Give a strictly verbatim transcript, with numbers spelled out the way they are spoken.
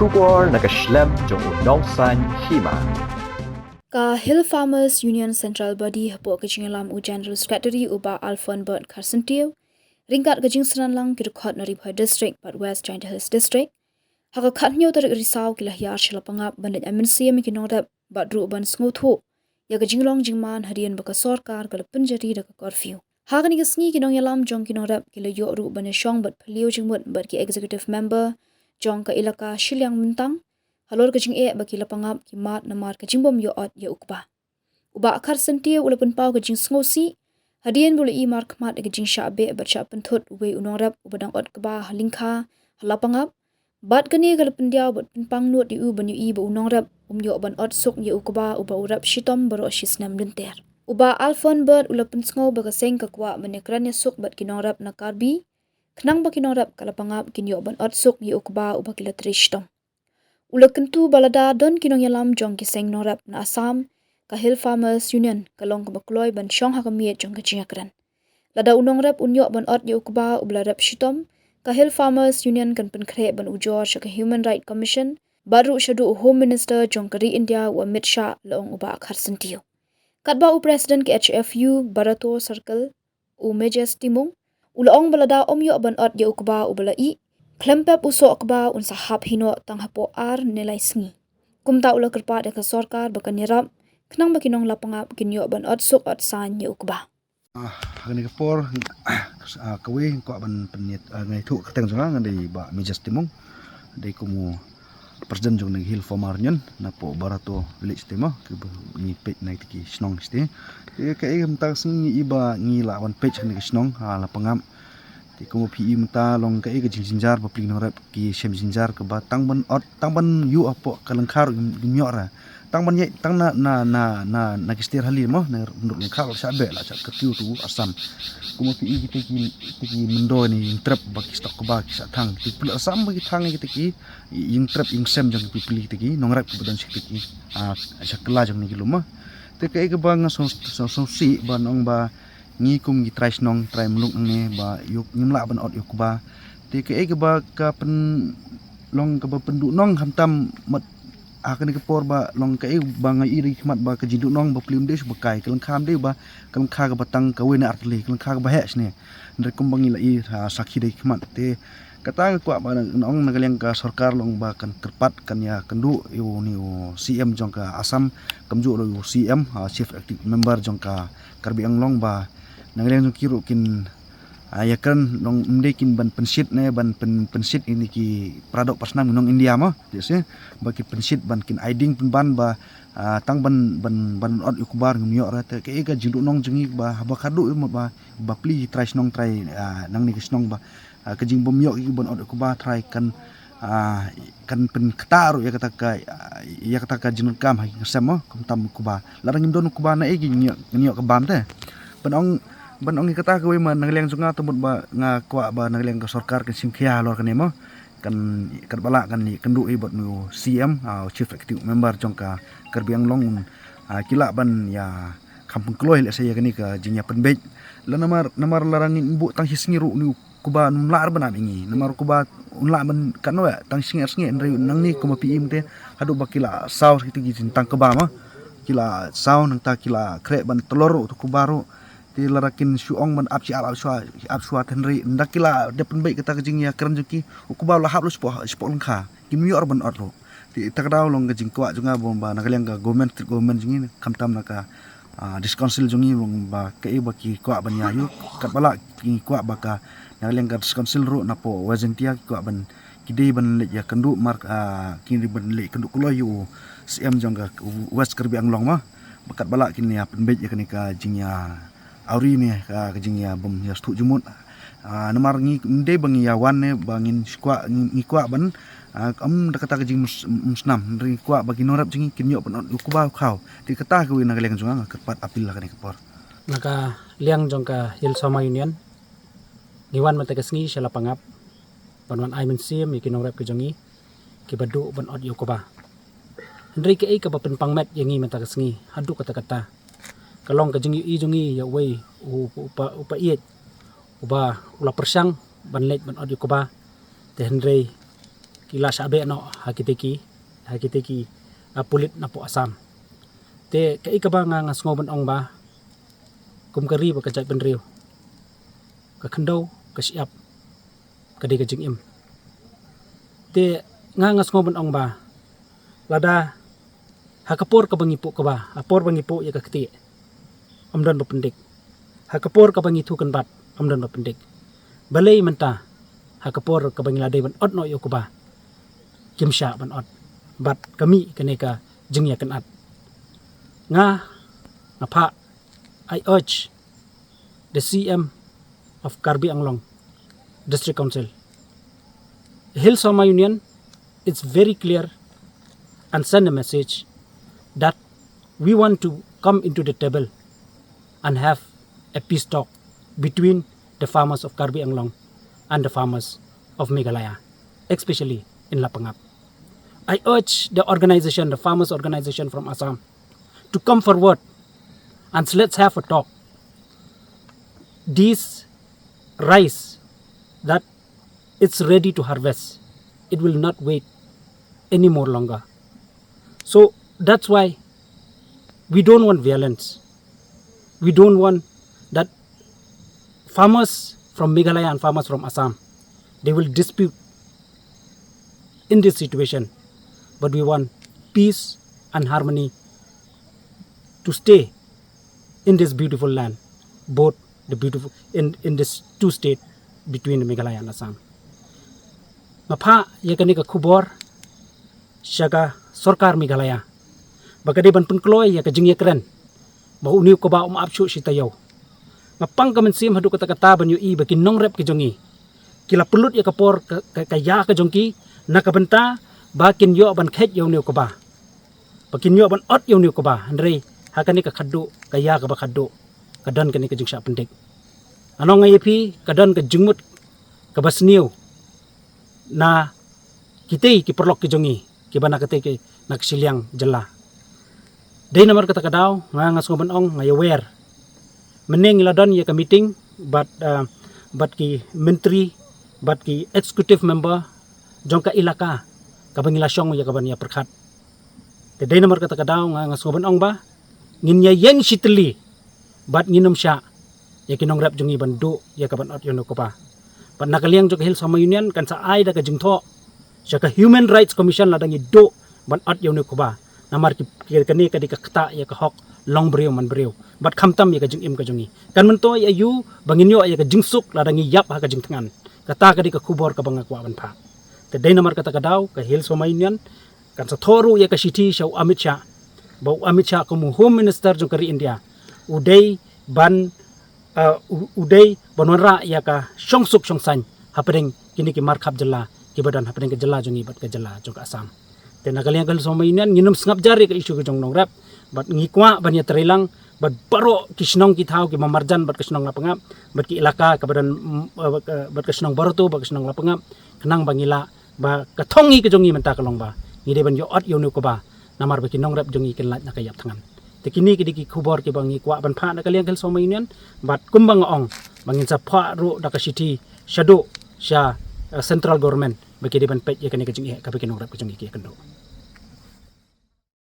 Khubor na ka shlem jong u Nongsaiñ Hima. Ka Hill Farmers Union Central Body hapoh ka jingïalam u General Secretary u Bah Alfonbert Kharsyntiew, ryngkat ka jingsynran lang ki dkhot na Ri Bhoi District bad West Jaintia Hills District, ha ka khathynñiew tarik Risaw ki la hiar sha Lapangap ban leit ai mynsiem ïa ki nongrep bad ruh ban sngewthuh ïa ka jinglong jingman hadien ba ka sorkar ka la pynjari da ka curfew. Ha kane ka sngi ki nongïalam jong ki nongrep ki la ïoh ruh ban ïashong bad phylliew jingmut bad ki executive member jong ka Elaka Shiliang Myntang halor ka jingeh ba ki Lapangap ki mad namar ka jingbym ïoh ot ïa u kba. U Bah Kharsyntiew u la pynpaw ka jingsngewsih hadien ba u la i markhmat ïa ka jingshah beh bad shah pynthut uwei u nongrep uba dang ot kba ha lyngkha ha Lapangap. Bad kane ka la pyndiaw bad pynpang nud ïa u ban ïohi ba u nongrep um ïoh ban ot suk ïa u kba uba u rep shitom baroh shi snem lynter. U Bah Alfonbert u la pynsngew ba ka seng ka kwah ban ïakren ïasuk bad ki nongrep na Karbi khnang ba ki nongrep ka Lapangap kin ïoh ban ot suk ïa u kba uba ki la trei shitom. U la kyntu ba lada don ki nongïalam jong ki seng nongrep na Assam, ka Hill Farmers Union ka long kaba kloi ban shong ha ka miej jong ka jingïakren. Lada u nongrep un ïoh ban ot ïa u kba uba la rep shitom, ka Hill Farmers Union kan pynkhreh ban ujor sha ka Human Rights Commission bad ruh shaduh u Home Minister jong ka ri India u Amit Shah, la ong u Bah Kharsyntiew. Katba u President ka H F U Barato Circle, u Majes Timung, u la ong ba lada um ïoh ban ot ïa u kba uba la ih, khlem pep u soh kba un sa hap hi noh tang hapoh ar ne lai sngi. Kumta u la kyrpad ïa ka sorkar ba kan ïarap khnang ba ki nong Lapangap kin ïoh ban ot suk ot saiñ ïa u kba. Ah, ha kane ka por, ah, kawei nga kwah ban pynïaid, ah, nga ïathuh kyrteng jong nga, nga dei Bah Majes Timung, dei kum u President jong ka Hill Farmers Union napoh Barato Village te mo, kiba ngi peit na kita ki shnong shatei. Te kaei mynta ka sngi ngi i ba ngi lah ban peit ha kane ka shnong ha Lapangap. Te kum phi i mynta long kaei ka jingjynjar ba pli nongrep ki shem jynjar kaba tang ban ot, tang ban ïuh hapoh ka lyngkha ruh kim ïoh re. Tang ban ïaid tang na, na, na, na, na ki stir hali mo, na rud lyngkha la shah beh, la shah curfew tu Assam. Kum phi i kita ki, kita ki myndoi ne ïingtrep ba ki stok kba ki shah thang. Ki pule Assam ba ki thang kita ki ïingtrep ïingsem jong ki pli kita ki nongrep kiba don sha kita ki, ah, sha kylla jong kine ki lum mo. Te kaei kaba nga sngewsih, sngewsih ba nong ba ngi kum ki trai shnong trai muluk nangne ba ïoh ngim lah ban ot ïa u kba. Te kaei kaba ka pyn long kaba pynduh nong khamtam mat ha kane ka por ba long kaei ba nga i ri khmat ba ka jingduh nong ba pli um dei shu ba kai ka lyngkha um dei ba ka lyngkha kaba tang kawei ne artylli ka lyngkha kaba heh shane. Hynrei kum ba ngi la i ha sakhi dei khmat te kata nga kwah ba na ong na ka liang ka sorkar long ba kan kyrpad kan ïakynduh ïa une u C M jong ka Assam, kumjuh ruh u C M, ah, Chief Executive Member jong ka Karbi Anglong ba na ka liang jong ki ruh kin, ah, ïakren long ym dei kin ban pynshit ne ban pyn, pynshit ïa kine ki paradoh parsnam nong India mo, te se ba kin pynshit ban kin ai ding pynban ba, ah, tang ban, ban, ban ot ïa u kba ngim ïoh re te kaei ka jingduh nong jong ngi ba haba khadduh ïa mo ba, ba pli trai shnong trai, ah, nangne ka shnong ba, ah, ka jingbym ïoh ki ban ot ïa u kba trai kan, ah, kan pynkta ruh ïa kata ka, ah, ïa kata ka jingdonkam ha ki ngasem mo, khamtam u kba. Lada ngim don u kba na ei ki ngin ïoh, ngin ïoh ka bam te. Ban ong, ban ong ïa kata kawei ma na ka liang jong nga te mut ba nga kwah ba na ka liang ka sorkar kan shim khia halor kane mo. Kan, katba lah kan ïakynduh ïa bad une u C M, ah, u Chief Executive Member jong ka Karbi Anglong un, ah, ki lah ban ïa kham pynkloi lehse ïa kane ka jingïapynbeit. La namar, namar lada ngin buh tang shi sngi ruh une u kba un lah ban ap ïa ngi. Namar u kba un lah ban katno ïa tang shi sngi ar sngi hynrei nangne kumba phi i mynta haduh ba ki la saw kita ki jingtang kba mo. Ki la saw nangta ki la khreh ban tlor ruh utu u kba ruh. Te lada kin shu ong ban ap shi ap, ap shuwa, ap shuwa te hynrei ynda ki la dep pynbeit kata ka jingïakren jong ki u kba u la hap lut shapoh, shapoh lyngkha. Kim ïoh ruh ban ot ruh. Te kata ka daw long ka jingkwah jong nga ba na ka liang ka government, state government jong ngi khamtam na ka, ah, district council jong ngi long ba kaei ba ki kwah ban ïa ïoh katba lah ki kwah ba ka na ka liang ka district council ruh napoh West Jaintia ki kwah ban ki dei ban leit ïakynduh mar, ah, ki dei ban leit kynduh kloi ïa u C M jong ka West Karbi Anglong mo. Ba katba lah kin ïa pynbeit ïa kane ka jingïa awri ne ka, ka jingïa bym ïa sdang jingmut. Ah, namar ngi ym dei ba ngi ïa wan ne ba ngin kwah, ngi, ngi kwah ban, ah, ym da kata ka jingmysnam, ngi kwah ba ki nongrep jong ngi kin ïoh ban ot ïa u kba u khaw. Te kata kawei na ka liang jong nga nga kyrpad appeal ha kane ka por. Na ka liang jong ka Hill Farmers Union ngi wan mynta ka sngi sha Lapangap ban wan ai mynsiem ïa ki nongrep ki jong ngi kiba duh ban ot ïa u kba. Hynrei kaei kaba pynpang met ïa ngi mynta ka sngi haduh katta katta ka long ka jingïohi jong ngi ïa uwei u, u pa, u pa ïeit uba u la pyrshang ban leit ban ot ïa u kba. Te hynrei ki la shah beh noh ha kite ki, ha kite ki, ah, pulit napoh Assam. Te kaei kaba nga nga sngew ban ong ba kum ka ri bad ka jaitbynriew, ka khyndew ka shyiap ka dei ka jingim. Te nga nga sngew ban ong ba lada ha ka por kaba ngi puh kba, ha por ba ngi puh ïa ka ktieh, ym don ba pyndik. Ha ka por kaba ngi thuh kynbat, ym don ba pyndik. Balei mynta ha ka por kaba ngi la dei ban ot noh ïa u kba, kim shah ban ot? Bad ka mih kane ka jingïakynad. Nga, nga phah, I urge the C M of Karbi Anglong District Council, Hill Sohma Union, it's very clear and send a message that we want to come into the table and have a peace talk between the farmers of Karbi Anglong and the farmers of Meghalaya, especially in Lapangap. I urge the organization, the farmers organization from Assam, to come forward and let's have a talk. This rice that it's ready to harvest, it will not wait any more longer. So that's why we don't want violence. We don't want that farmers from Meghalaya and farmers from Assam, they will dispute in this situation. But we want peace and harmony to stay in this beautiful land, both the beautiful, in, in this two state between the Meghalaya and Assam. Nga phah ïa kane ka khubor sha ka sorkar Meghalaya ba ka dei ban pynkloi ïa ka jingïakren ba une u kba um ap shuh shi taïew. Nga pang ka mynsiem haduh katta katta ban ïohi ba ki nongrep ki jong ngi ki la pynlut ïa ka por ka, ka, ka ïa ka jong ki na ka bynta ba kin ïoh ban kheit ïa une u kba, ba kin ïoh ban ot ïa une u kba. Hynrei ha kane ka khadduh, ka ïa kaba khadduh, ka don kane ka jingshah pyndik. Nga ong ïa phi, ka don ka jingmut kaba sniew na kitei ki paralok ki jong ngi kiba na kitei ki, na ka shiliang jylla. Dei namar kata ka daw nga, nga sngew ban ong, nga ïawer. Mynne ngi la don ïa ka meeting bad, ah, bad ki myntri bad ki executive member jong ka ilaka kaba ngi la shong ïa ka ban ïa pyrkhat. Te dei namar kata ka daw nga, nga sngew ban ong ba ngin ïa ïeng shi tylli bad ngin ym shah ïa ki nongrep jong ngi ban duh ïa ka ban ot ïa une u kba. Bad na ka liang jong ka Hill Sohma Union kan sa ai da ka jingthoh sha ka Human Rights Commission lada ngi duh ban ot ïa une u kba. Namar ki, ki, kane ka dei ka ktah ïa ka hok long briew man briew bad khamtam ïa ka jingim ka jong ngi. Kan myntoi aïu ba ngin ïoh ïa ka jingsuk lada ngi ïap ha ka jingthngan? Kata ka dei ka khubor kaba nga kwah ban phah. Te dei namar kata ka daw ka Hill Sohma Union kan sa thoh ruh ïa ka shithi sha u Amit Shah, ba u Amit Shah kum u Home Minister jong ka ri India u dei ban, uh, u, u dei ban wanrah ïa ka shongsuk shongsaiñ hapdeng kine ki markhap jylla kiba don hapdeng ka jylla jong ngi bad ka jylla jong ka Assam. Te na ka liang ka Hill Sohma Union ngin ym sngap jar ïa ka issue ka jong nongrep bad ngi kwah ban ïatreilang bad baroh ki shnong ki thaw kiba marjan bad ka shnong Lapangap bad ki ilaka kaba don, mm, uh, bad ka shnong Barato bad ka shnong Lapangap khnang ba ngi lah ba ka thong ngi ka jong ngi mynta ka long ba ngi dei ban ïoh ot ïa une u kba namar ba ki nongrep jong ngi kin lait na ka ïap thngan. Te kine ki dei ki khubor kiba ngi kwah ban phah na ka liang ka Hill Sohma Union bad kumba nga ong ba ngin sa phah ruh da ka shithi shaduh sha, eh, central government ba ki dei ban peit ïa kane ka jingeh kaba ki nongrep ka jong ngi ki ïakynduh.